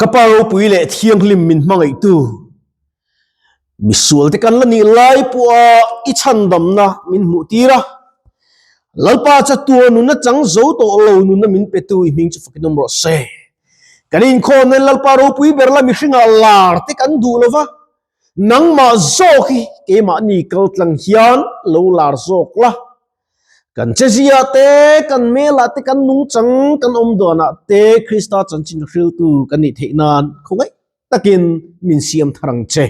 Ka Pa ropui leh thianghlim min hmangaihtu, misualte kan la nih lai pawha i chhandamna min hmuh tir a, Lalpa chatuah nunna chang zo tawh lo nunna min petu i hming chu fakin awm rawh se. Kan inkhawm nen Lalpa ropui ber la mihringah lar te kan duh lo va, nangmah zawk hi keimahni kaltlang hian lo lar zawk la. Kan chezia te, kan hmelah te, kan nungchang, kan awm dawnah te Krista chanchin hriltu kan nih theih nan khawngaih takin min siam thar ang che.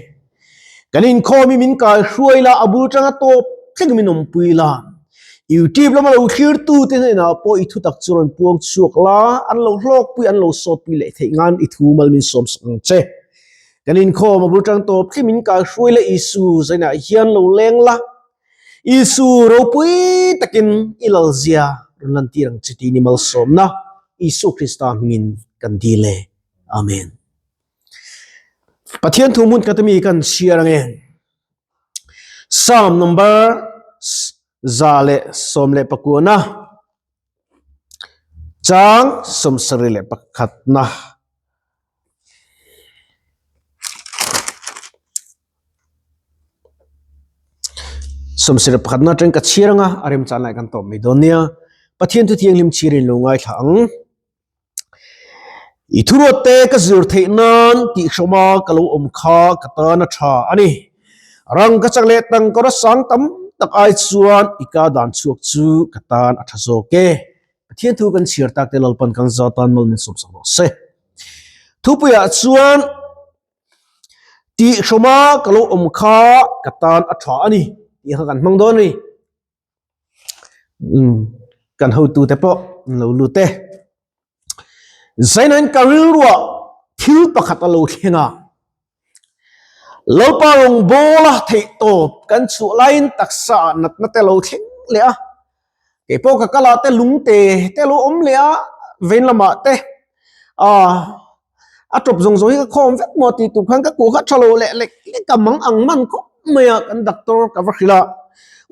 Kan inkhawm hi min kai hruai la, a bul tanga tawp thleng min awmpui la. YouTube lama lo thlirtu te hnenah pawh i thutak chu rawn puang chhuak la, an lo hlawkpui, an lo sawtpui leh theih ngan i thu mal min sawm sak ang che. Kan inkhawm a bul tang tawp thleng min kai hruai la, Isu zainah hian lo leng la. Isu ropui takin i lalzia rawn lantir ang che tih ni malsawmna Isu Krista hmingin kan dil e. Amen. Pathian thu hmun khat ami kan chhiar ange. Psalm number 119 chang 71 na. Sawmsir pakhatna atang ka chhir anga a remchan lai kan tawp mai dawn nia. Pathian thu thianghlim chhirin lo ngaithla ang. I thuruat te ka zir theih nan tih hrawma ka lo awm kha ka tan a tha a ni. Rang ka chak leh tangkawr a sang tam tak ai chuan i ka dan chhuak chu ka tan a tha zawk e. Pathian thu kan chhiar tak te Lalpan kan za tan mal min sawm sak rawh se. Thupuiah chuan Tih hrawma ka lo awm kha ka tan a tha a ni tih kha kan hmang dawn a ni. Umm kan hotute pawh an lo lut e. Zainain ka rilruah thil pakhat a lo thleng a. Lalpa rawngbawla theihtawp kan chhuah laiin taksa ah natna te lo thleng leh a. Kei pawh ka kal ah te lungte te lo awm leh a vein lamah te ah a tawp zawng zawng hi ka khawm vek maw tih tur khan ka kuh kha tha lo leh lek lek a mang ang man khawp mai a kan doctor ka va hrilh a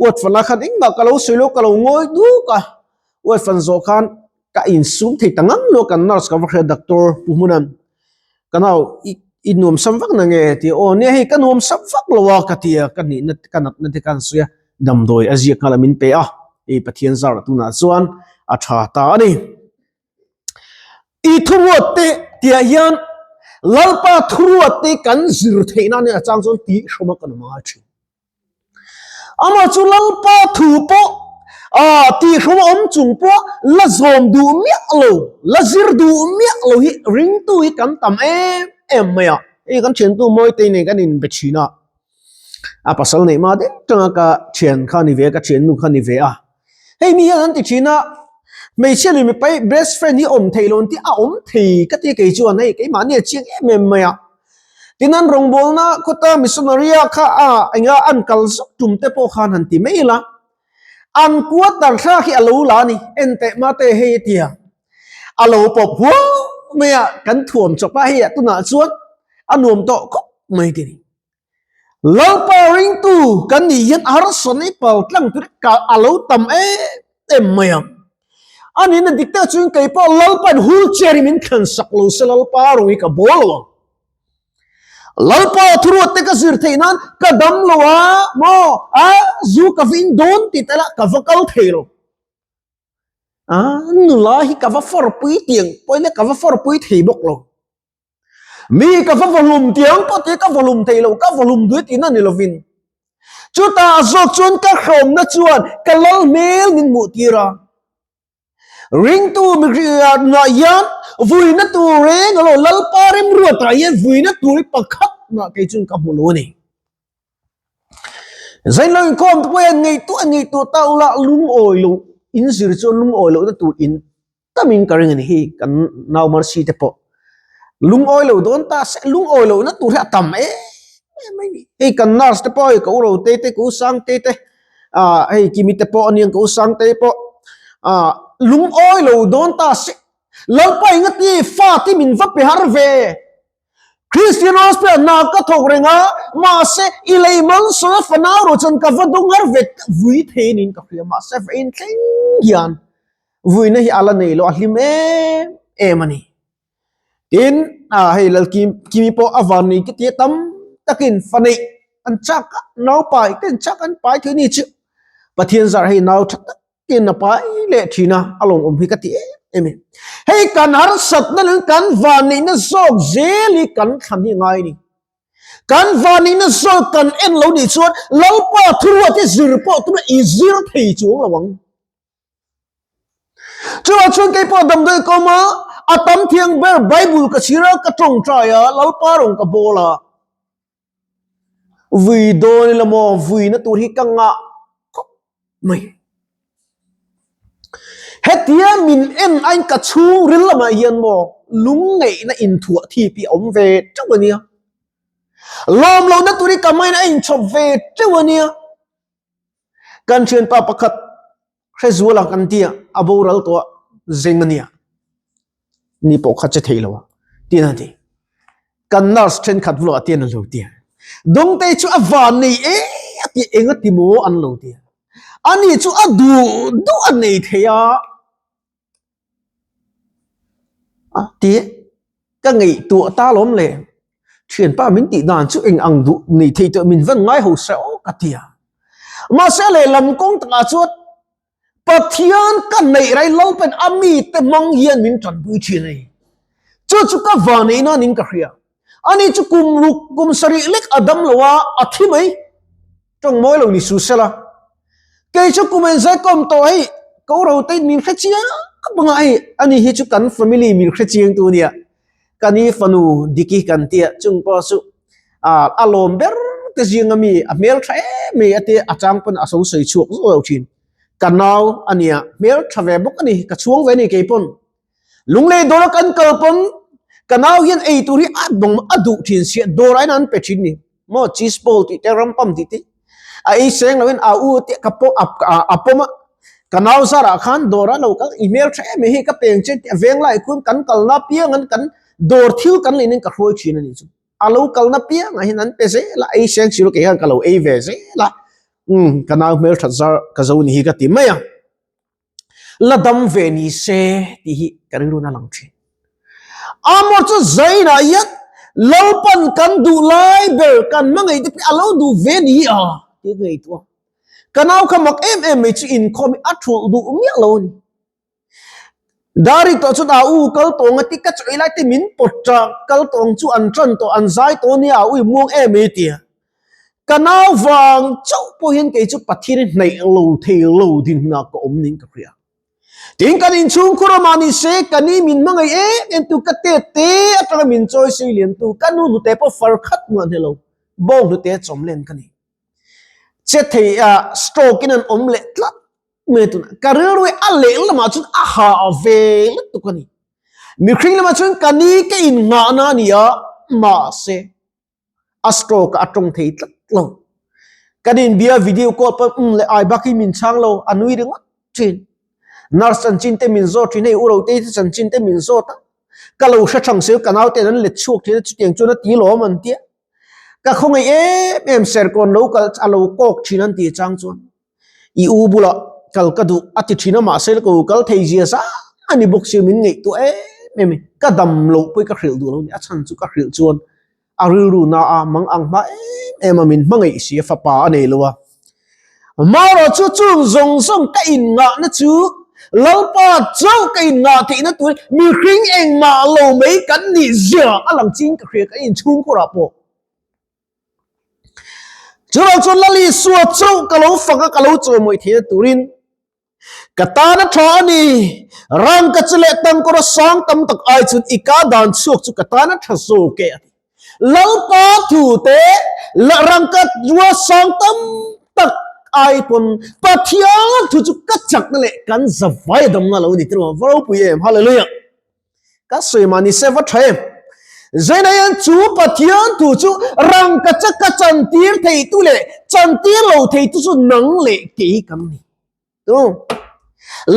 uat fan ah khan engmah ka lo sawi lo ka lo ngawi duk a uat fan zawh khan ka insum thei ta ngang lo kan nurse ka va hrilh a doctor pu hmunan ka nau i i nuam sam vak na nge tih aw nia hei ka nuam sam vak lo a ka ti a ka nihna ka natna te khan sawi a damdawi a ziak nghal a min pe a hei Pathian zar tunah chuan a tha ta a ni. I thuruat te tihah hian Lalpa thuruat te kan zir theih nan hian a chang chuan tih hrawm a kan awm a thin. Amah chu Lalpa thu pawh ah tih hrawm a awm chung pawh la zawm duh miah lo, la zir duh miah lo hi ringtu hi kan tam em em mai a. Hei kan thiantu Mawitei nen kan inbe thin a, a pasal neih hma deuh tanga ka thian kha a ni ve a, ka thiannu kha a ni ve a. Hei mi hian an ti thin a, hmeichhia leh mipa hi best friend hi awm thei lo an ti a, awm thei ka ti kei chuan hei keimahni a chiang em em mai a. Tin an rawngbawlna khawta missionary a kha a enga an kal zawk tum te pawh khan han ti mai ila, an quarter thlak hi a lo la a ni, en teh mate hei a ti a, a lo pawp huau mai a, kan thuam chawp a hei ah tunah chuan a nuam tawh khawp mai ti ni. Lalpa ringtu kan nih hian a harsawna i pal tlang tur ka a lo tam em em mai ang. A nihna dik tak chuan kei pawh Lalpain wheelchair hi min thlan sak lo se Lalpa rawng hi ka bawl lo ang. Lalpa thuruat te ka zir theih nan ka dam lo a maw a zu ka va in dawn tih te lah ka va kal thei lo. A nula hi ka va fawrpui tiang pawhin ka va fawrpui thei bawk lo. Mi ka va vawhlum tiang pawh ti ka vawhlum thei lo, ka vawhlum duai tihna ni lovin. Chutah zawk chuan ka hrawmna chuan ka lal hmel min hmuh tir a. Ringtu mihrinah hian vuina tur reng alo Lalpa remruatah hian vuina tur hi pakhat mah kei chuan ka hmu lo a ni. Zain lo inkhawm te pawh hian ngaihtuah ngaihtuah ta ula lungawi lo in zir chuan lungawi lohna tur in tamin ka ring a ni hi kan nau Mercy te pawh lungawi lo dawn ta se lungawi lo na tur hi a tam em em mai ni hei kan nurse te pawh hei ka u Rotei te ka u Sangtei te ah hei Kimi te pawh aniang ka u Sangtei pawh ah lungawi lo dawn ta se Lalpa engati fa te min va pe har ve Kristian hospital hna ka thawk reng a mahse i lei malsawm a fanau rawh chuan ka va dawng har ve vui thei niin ka hria mahse va inthleng hian Vuina hi a la nei lo, a hlim em em a ni. Tin, a hei Lalkim Kimi pawh a van nei ka tia tam takin fa neih an chak a, nau pai te an chak an pai thei ni chu. Pathian zar hei nau tha takin a pai leh thin a, a lawmawm hi ka ti em em e. Hei kan harsatna leh kan van neihna zawk zel hi kan thlan hi ngai a ni. Kan van neihna zawk kan en lo nih chuan Lalpa thuruat hi zir pawh tuna i zir thei chuang lo ang. Chuvang chuan kei pawh damdawi kawm a, a tam thiang ber Bible ka chhir a, ka tawngtai a, Lalpa rawn ka bawl a. Vui dawn ila maw, vuina tur hi ka ngah khawp mai. Hetia min en aiin ka chhungril lamah hian maw lungngaihna inthuah thip hi a awm ve teuh a nia. Lawm lohna tur hi ka hmain a inchhawp ve teuh a nia. Kan thianpa pakhat Hrezuala kan tia a boral tawh a zeng a nia ni pawh kha che thei lo a tin a ti kan nurse thenkhat vlawh a tian an lo tia Dawngtei chu a van nei e a ti eng a ti maw an lo tia ani chu a duh duh a nei thei a. A ti ka ngaihtuah ta lawm le thianpa min tih dan chu eng ang duh nei thei tawh min van ngai ho se aw ka ti a mahse lehlam kawng takah chuan Pathian ka neih rai lo pawn a mite hmang hian min tanpui thin a ni chu chu ka van neih nan in ka hria ani chu kum ruk kum sarih lek a dam lo a a thi mai. Tawng mawi lo ni su sela. Kei chu kum en zai kawm tawh hei ko ro te min hre chiang banga hei ani hi chu kan family min hre chiang tu nia. Ka ni fanu diki kan tia chung pawh chu a a lawm ber te zinga mi a hmel tha em mai a tia a chang pawn a so sawi chhuak zauh zauh thin. Ka nau ania hmel tha ve bawk ani ka chhuang ve ani kei pawn. Lunglei dawra kan kal pawn ka nau hian ei tur hi a bawng a duh thin sia dawr ah hian an pe thin ni maw cheese ball tih te rampam tih te a ei seng lo in a u te ka pawh a pawm a ka nau zar ah khan dawr ah lo kal i hmel tha em em hi ka peng che tih a veng lai khuan kan kal na piang an kan dawr thil kan lei nen ka hruai thin a nih chu a lo kal na piang ah hian an pe zel a ei seng si lo kei hian ka lo ei ve zel a umm ka nau hmel that zar ka zo ni hi ka ti mai a. La dam ve ni se tih hi ka rilru na lang thin. Amor chu zainah hian Lalpan kan duh lai ber kan hmangaih te pawh a lo duh ve ni hi a tih ka ngaihtuah a. Ka nau kha mak em em mai chu inkhawm hi a thulh duh miah lo a ni. Dari tawh chuan a u kal tawng a ti ka chawi lai te min pawt ta kal tawng chu an tan tawh an zai tawh nia a ui muang em mai a ti a. Ka nau vang chauh pawh hian kei chu Pathian hi hnaih lo thei lo dinhmunah ka awm niin ka hria. Tin kan inchhung khur awmah ni se ka ni min hmangaih em em tu ka tet te atanga min chawi sei lian tu ka nu hnute pawh far khat hmuh an hre lo, bawng hnute chawm len ka ni. Che thei a stroke in an awm leh tlat mai tunah ka rilru hi a lehlamah chuan a ha ve lutuk a ni. Mihring lamah chuan ka ni ka innghahna a ni a, mahse a stroke a tawng thei tlat lo kan inbia video call pawh um leh ai bak hi min chhang lo a nui ringawt thin nurse chanchin te min zawt thin hei u ro te chanchin te min zawt a ka lo hre thang sil ka nau ten an let chhuak thin a chutiang chuan a ti lawm an tia ka khawngaih em em serkawn lo kal a lo kawk thin an tih chang chuan I u bulah kal ka duh a ti thin a, mahse ka u kal thei zia zang a ni bawk sia min ngaihtuah em em i, ka dam loh pawh hi ka hrilh duh lo a ni, a chhan chu ka hrilh chuan a rilru na a mang ang hma em em a, min hmangaih si a fapa a nei lo a. Marawh chu chung zawng zawng ka inngahna chu Lalpa chauh ka inngah theihna tur mihring engmah lo mai kan nih zia a lang ching ka hria ka inchhungkhurah pawh. Chuvang chuan Lal Isua chauh ka lo fak a, ka lo chawimawi theihna turin ka tan a tha a ni. Rangka chu leh tangkawra sang tam tak ai chuan i ka dan chhuak chu ka tan a tha zawk e a ti. Lalpa thu te rangka rua sang tam tak ai pawn Pathian thu chu ka chakna leh kan zavai damna lo ni tirh va ropui em. Hallelujah. Ka sawi mah ni se va tha em. Zaina hian chu Pathian thu chu rangka chaka chantir theitu leh chantir lo theitu chu nang leh kei kan ni. Tu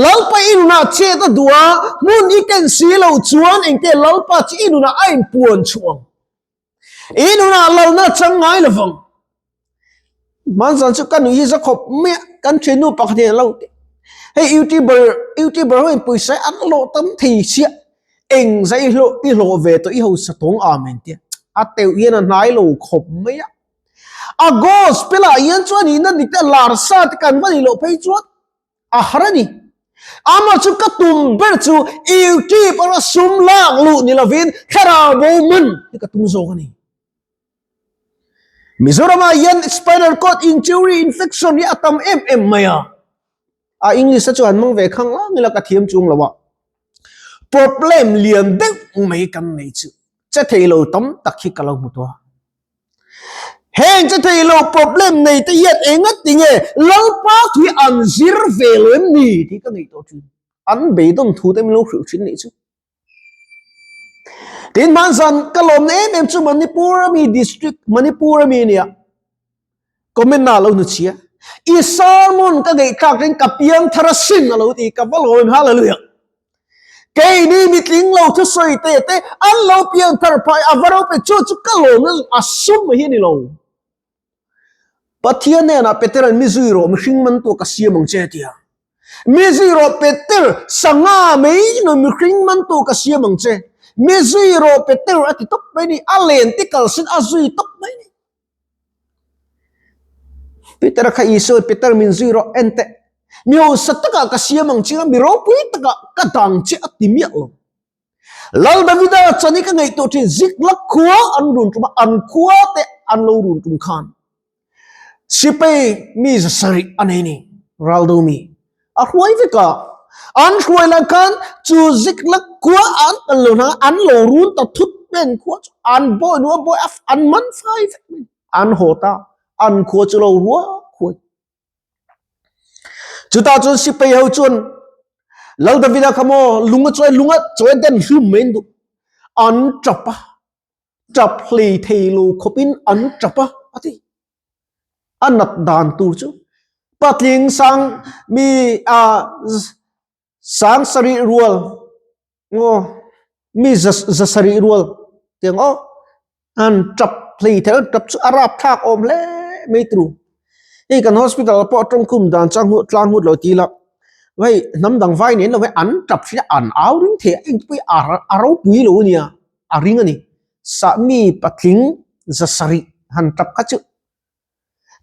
Lalpa i nunah chet a duh a, hmun i ken si lo chuan engte Lalpa chu i nunah a inpuan chhuah ang. I nunah lalna chang ngai lo vang. Hmanzan chu ka nui hi za khawp mai a, kan thiannu pakhat hian a lo ti. Hei youtuber youtuber ho in pawisa hi an lawh tam thei sia. Eng zai hlawh i hlawh ve tawh i hausa tawng amen tia a teuh hian a hnai lo khawp mai a. A gospel ah hian chuan nihna dik te lar sa te kan va nih loh phei chuan a har a ni. Amah chu ka tum ber chu YouTube atanga sum lak luh ni lovin thlarau bo man hi ka tum zawk a ni. Mizoramah hian spinal cord injury infection hi a tam em em mai a. A English a chu han hmang ve khang lang ila ka thiam chung lo a. Problem lian deuh mai kan nei chu che thei lo tam tak hi ka lo hmu tawh a. Heng che thei lo problem nei te hian enga tinge Lalpa thu hi an zir ve lo em ni tih ka ngaihtuah thin. An beidawn thu te min lo hrilh thin nih chu. Tin hmanzan ka lawmna em em chu Manipur ami district Manipur ami ania comment na lo nu chhia i sermon ka ngaihthlak in ka piang thar a sin alo ti ka va lawm hallelujah kei ni mitling lo thu sawi te te an lo piang thar phai a va ro pe chu chu ka lawmna a sum hi ni lo Pathian hnenah Peter-a'n mi zui rawh, mihring man tu ka siam ang che a ti a. Mi zui rawh Peter, sangha mai nu mihring man tu ka siam ang che. Mi zui rawh Peter a ti tawp mai ni, a len te kalsin a zui tawp mai ni. Peter-a kha Isua Peter min zui rawh en teh, mi hausa takah ka siam ang che a, mi ropui takah ka dang che a ti miah lo. Lal Davida chan hi ka ngaihtuah thin, Ziklag khua an run tum a, an khua te an lo run tum khan sipai mi zasarih a nei ni, raldo mi a hruai vek a, an hruai lai khan chu Ziklag khua an kal lo hna an lo run ta thut nen khua chu an bawi nu a bawi a an man fai vek mai, an haw ta, an khua chu lo ruak huai. Chutah chuan sipai ho chuan Lal Davida kha maw lunga chuai lunga chuai den hlum mai an duh. An tap a, tap hlei thei lo khawpin an tap a a ti. A nat dan tur chu patling sang mi a sang sarih rual Aw, mi za za sarih rual tiang aw an tap hlei theih a tap chu a rap thlak awm hle mai turu hei kan hospital ah pawh tawngkhum dan chang hmuh tlang hmut lo ti ila hei hnam dang vai nen lo hei an tap hria an au ring thei a engpawh hi a a ropui lo ania a ring a ni sah mi patling za sarih han tap kha chu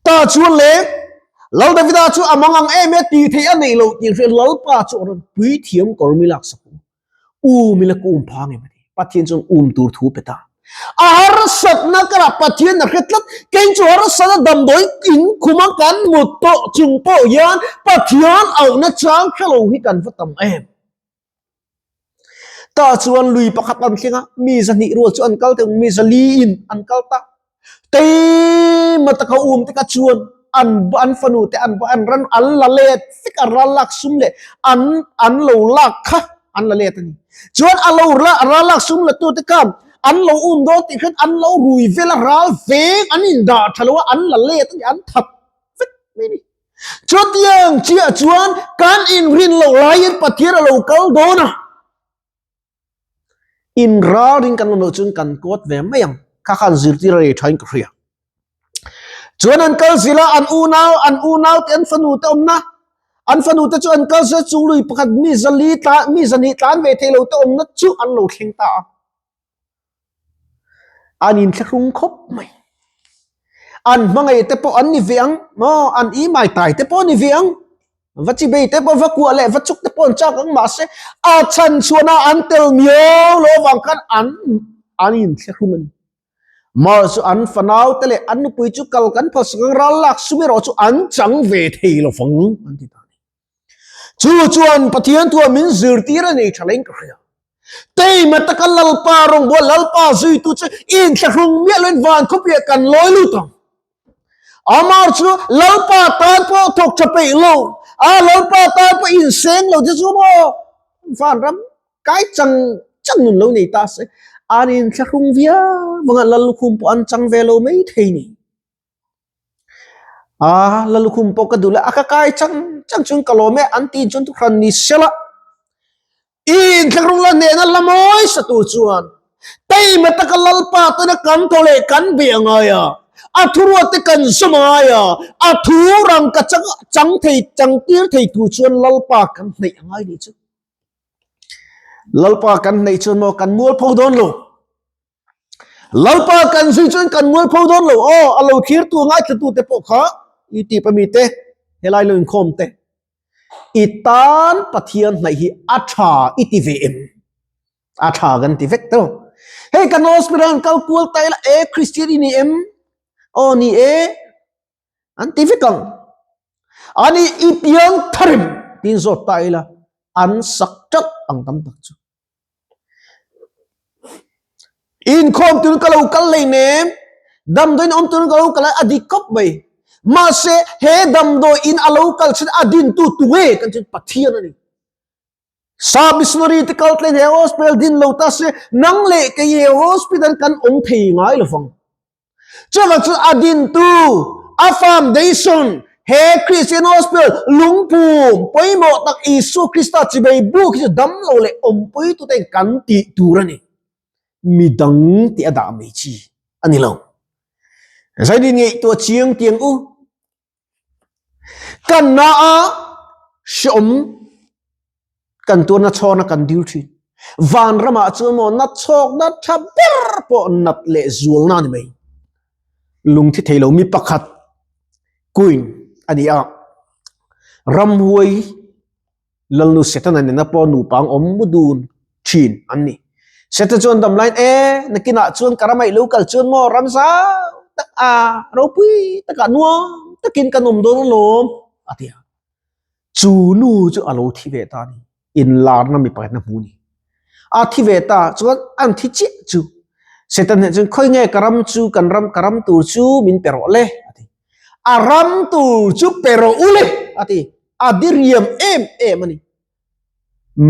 Ta chuan le, Lal Davida chu a mang ang em e tih theih a neih loh tih hriat Lalpa chu a rawn puithiam kawr mi laksak u. Um ila ka um phang em a ti. Pathian chuan um tur thu pe ta. A harsatna karah Pathian a hre tlat. Kei chu harsatna damdawi in khuma kan mut tawh chung pawh hian Pathian auhna chang hre lo hi kan va tam em. Ta chuan lui pakhat an thleng a, mi zahnih rual chu an kal teh mi zali in an kal ta. Keima taka um te kha chuan an an fanu te an an ran an la let vek a ral lak sum leh an an lo lak kha an la let a ni. Chuan a lo la ral lak sum la tu te khan an lo um dawn tih khan an lo rui vel a ral veng an in dah tha lo a an la let a ni an that vek mai a ni. Chutiang chiah chuan kan inrin loh laiin Pathian a lo kal dawn a, inralring kan awm loh chuan kan kawt ve mai ang. Kha khan zirtir a rei thain ka hria. Chuan an kal zil a, an unau, an unau te an fanu te awmna, an fanu te chu an kal zil chung lui pakhat mi zali tlan, mi zahnih tlan ve thei lo te awmna chu an lo thleng ta a. An inthlahrung khawp mai. An hmangaih te pawh an ni ve ang maw? An imai tai te pawh a ni ve ang. Va chibei te pawh va kuah leh va chuk te pawh an chak ang mahse a chhan chhuahna an tel miau lo avang khan an an inthlahrung a ni. Mar chu an fanau te leh an nupui chu kal kan phalsak ang ral lak sum erawh chu an chang ve thei lo vang an ti ta a ni. Chu chuan Pathian thua min zirtir a nei tha leng ka hria. Keima taka Lalpa rawngbâwl Lalpa zuitu chu inthlahrung miah loin van khawpiah kan lawi lut ang. Amar chu Lalpa tan pawh thawk tha peih lo, a Lalpa tan pawh inseng lo te chu maw vanram kai chang chang nun lo nei ta se an inthlahrung viau vanga Lallukhum pawh an chang ve lo mai thei ni. A lalukhum pawh ka duh leh a ka kai chang chang chuan ka lawm e an tiin chuan thuhran ni sela i inthlahrung la hnehna la mawi sa tur chuan teima taka lalpa tena kan thaw leh kan beh a ngai a a thuruat te kan zawm a ngai a a thu rang ka chang chang thei chang tir thei tur chuan lalpa kan hnaih a ngai ni chu. Lalpa kan hnaih chuan maw kan mualpho dawn lo. Lalpa kan zui chuan kan mualpho dawn lo. Aw, a lo thlirtu ngaithlatu te pawh kha YouTube a mi te, helai lo inkhawm te. I tan Pathian hnaih hi a tha i ti ve em? A tha kan ti vek tawh. Hei kan hospital an kal kual ta ila e Christian i ni em? Aw ni e. An ti vek ang. Ani i piang tharim tin zawt ta ila an sak teuh ang tam tak chu. Inkhawm tur ka lo kal lei nem, damdawiin awm tur ka lo kal a dik khawp mai. Mahse he damdawiin a lo kal chin a dintu tunge kan chu Pathian a ni. Sa missionary te kal tlen he hospital din lo ta se nang leh kei he hospital kan awm thei ngai lovang. Chuvang chu a dintu, a foundation, he Christian Hospital lungphum pawimawh tak Isua Krista chibei buk hi chu dam lo leh awmpui tuten kan tih tur a ni. Midang tih a dah mai chi a ni lo. Zaidin ngaihtuah chiang tiang u. Kan na a hreawm kan tuarna chhawna kan dil thin. Vanramah chuan maw nat chhawkna tha ber pawh nat leh zualna a ni mai. Lungthi thei lo mi pakhat queen a ni a, ramhuai Lalnu Setana nena pawh nupa ang awm mu dun thin an ni. Seta chuan dam laiin, E, nakinah chuan ka ramaih lo kal chuan maw ram zau tak a, ropui takah nuam takin kan awm dawn alawm, a ti a. Chu nu chu a lo thi ve ta a ni. Inlarna mi pakhat na hmu a ni. A thi ve ta chuan an thi chiah chu Satan hneh chuan khawi nge ka ram chu kan ram ka ram tur chu min pe rawh le a ti. A ram tur chu pe rawh u le a ti. A diriam em em a ni.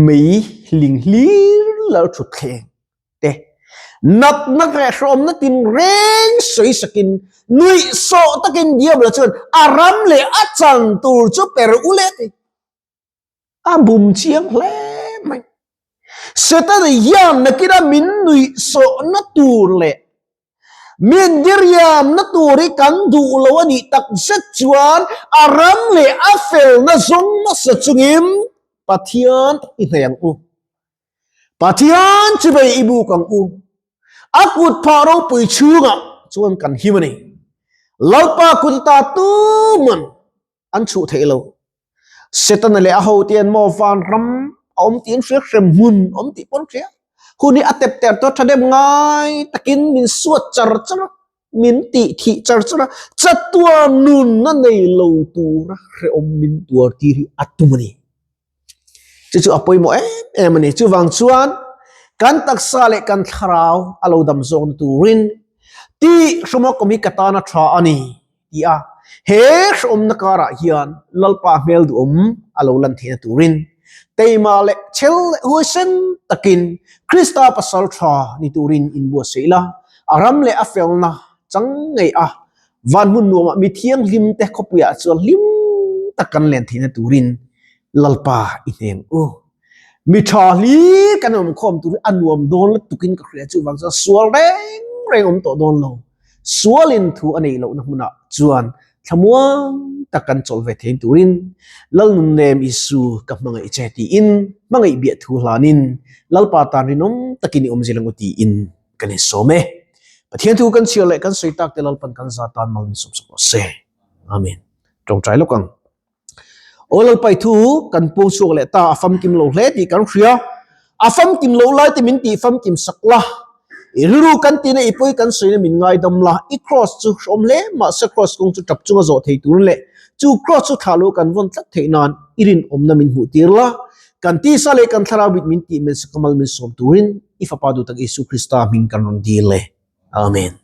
Mei hling hlir lal thut thleng te natna leh hrawmna tinreng sawi sakin nuih sawh takin Diabla chuan a ram leh a chan tur chu per u leh ti. A bum chiang hle mai. Setana hian nakina min nuih sawhna tur leh min diriamna tur hi kan duh lo a nih tak zet chuan a ram leh a felna zawng nasa chungin Pathian i hnaih ang u. Pathian chu bei i buk ang u. A kut phah ropui chhungah chuan kan him a ni. Lalpa kut ta tuman an chhuh theih lo. Setana leh a hote an maw van ram a awm tih an hria, hrem hmun a awm tih pawh an hria. Hun hi a tep ter tawh thahnem ngai takin min suat char char a, min tih thih char char a, chatuan nunna nei lo tura hrehawm min tuar tir hi a tum a ni. Chu chu a pawimawh em em a ni. Chuvang chuan kan taksa leh kan thlarau a lo dam zawkna turin tih hrawma kawm hi ka tana tha a ni ti a. He hrawmna karah hian Lalpa hmel duhawm a lo lan theihna turin teima leh chhel leh huaisen takin Krista pasal tha ni turin inbuatsaih la, a ram leh a felna chang ngei a Van hmun nuamah mi thianghlim te khawpuiah chuan hlim tak kan len theihna turin Lalpa i hneng u. Mi tha hlir kan awm khawm tur hi a nuam dawn lutukin ka hria chuvang chuan sual reng reng awm tawh dawn lo. Sualin thu a neih lohna hmunah chuan thlamuang tak kan chawlh ve thein turin Lalnunnem Isu ka hmangaih che tiin hmangaih biah thu hlanin Lalpa tan rinawm takin i awm zil ang u tiin Kan insawm e. Pathian thu kan chhiar leh kan sawi tak te Lalpan kan za tan mal min sawm sak rawh se. Amen. Tawngtai lawk ang. Aw Lalpai thu kan puang chhuak leh ta a famkim lo hle tih kan hria. A famkim lo lai te min tih famkim sak la. I rilru kan tihna i pawi kan sawina min ngaidam la. I cross chu hrawm hle mahse cross kawng chu tap chunga zawh thei tur leh chu cross chu thlah lo kan vawn tlat theih nan i rinawmna min hmuh tir la. Kan tisa leh kan thlarau bit min tih men sak a mal min sawm turin I fapa duh tak Isu Krista hming kan rawn dil e. Amen.